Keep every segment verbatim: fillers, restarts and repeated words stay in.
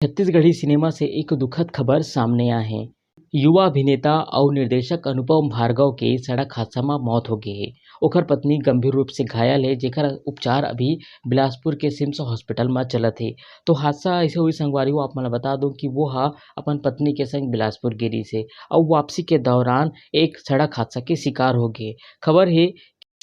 Chhattisgarhi cinema से एक दुखद खबर सामने आए हे। युवा अभिनेता अउ निर्देशक अनुपम भार्गव के सड़क हादसा म मौत हो गे हे। ओखर पत्नी गंभीर रूप से घायल हे, जेकर उपचार अभी बिलासपुर के सिम्स हॉस्पिटल म चलत हे। तो हादसा ऐसे हुई संगवारी हो, आप मन ल बता दूं कि वो हा अपन पत्नी के संग बिलासपुर गे रिहिस हे अउ वापसी के दौरान एक सड़क हादसा के शिकार हो गे। खबर हे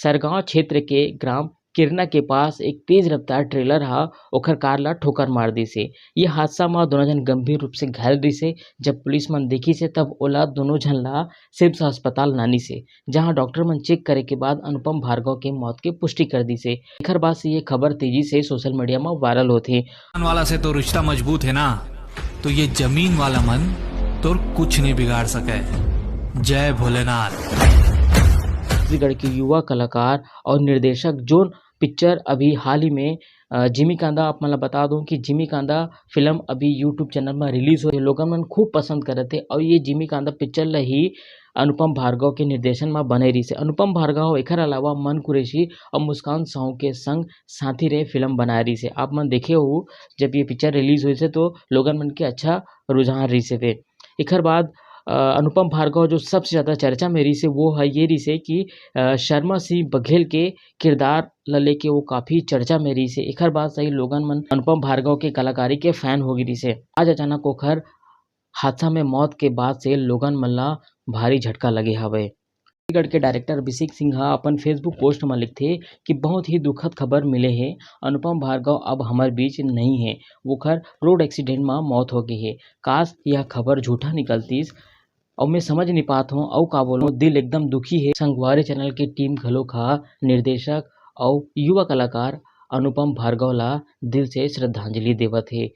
सरगांव क्षेत्र के ग्राम किरना के पास एक तेज रफ्तार ट्रेलर हा ओखर कार ला ठोकर मार दिस हे। ये हादसा म दोनों झन गंभीर रूप से घायल रिस हे। जब पुलिस मन देखिस हे, तब ओला दोनों झन ला सिम्स अस्पताल लानिस हे, जहां डॉक्टर मन चेक करे के बाद अनुपम भार्गव के मौत के पुष्टि कर दिस हे। एखर बाद से ये खबर तेजी से सोशल मीडिया म वायरल होत हे। वाला से तो रिश्ता मजबूत है ना, तो ये जमीन वाला मन तोर कुछ नहीं बिगाड़ सके। जय भोलेनाथ। छत्तीसगढ़ के युवा कलाकार और निर्देशक जोन पिक्चर अभी हाल ही में अ, जिमी कांदा, आप मन ला बता दूं कि जिमी कांदा फिल्म अभी YouTube चैनल में रिलीज होए, लोगन मन खूब पसंद करत हे। और ये जिमी कांदा पिक्चर ला ही अनुपम भार्गव के निर्देशन में बने रहिस हे। अनुपम भार्गव एखर अलावा मन कुरैशी और मुस्कान साहू के संग साथी रे फिल्म बनाए रहिस हे। आप मन देखे हो, जब ये पिक्चर रिलीज होइस हे तो लोगन मन के अच्छा रुझान रहिस हे। एखर बाद अ, अनुपम भार्गव जो सबसे ज्यादा चर्चा में रहिस हे, वो ह ये रहिस हे कि अ, शर्मा सिंह बघेल के किरदार ल लेके वो काफी चर्चा में रहिस हे। एखर बाद से ही लोगन मन अनुपम भार्गव के कलाकारी के फैन हो गे रहिस हे। आज अचानक ओखर हादसा में मौत के बाद से लोगन मन ला भारी झटका लगे हवय। छत्तीसगढ़ के डायरेक्टर अभिषेक सिंह ह अपन Facebook पोस्ट म लिखथे कि बहुत ही दुखद खबर मिले हे, अनुपम भार्गव अब हमर बीच नहीं हे, ओखर रोड एक्सीडेंट म मौत हो गे हे। काश यह खबर झूठा निकलतीस, अउ मैं समझ नहीं पात हूँ अउ का बोलूँ, दिल एकदम दुखी हे। संगवारी चैनल के टीम घलोक ह निर्देशक अउ युवा कलाकार अनुपम भार्गव ला दिल से श्रद्धांजलि देवत हे।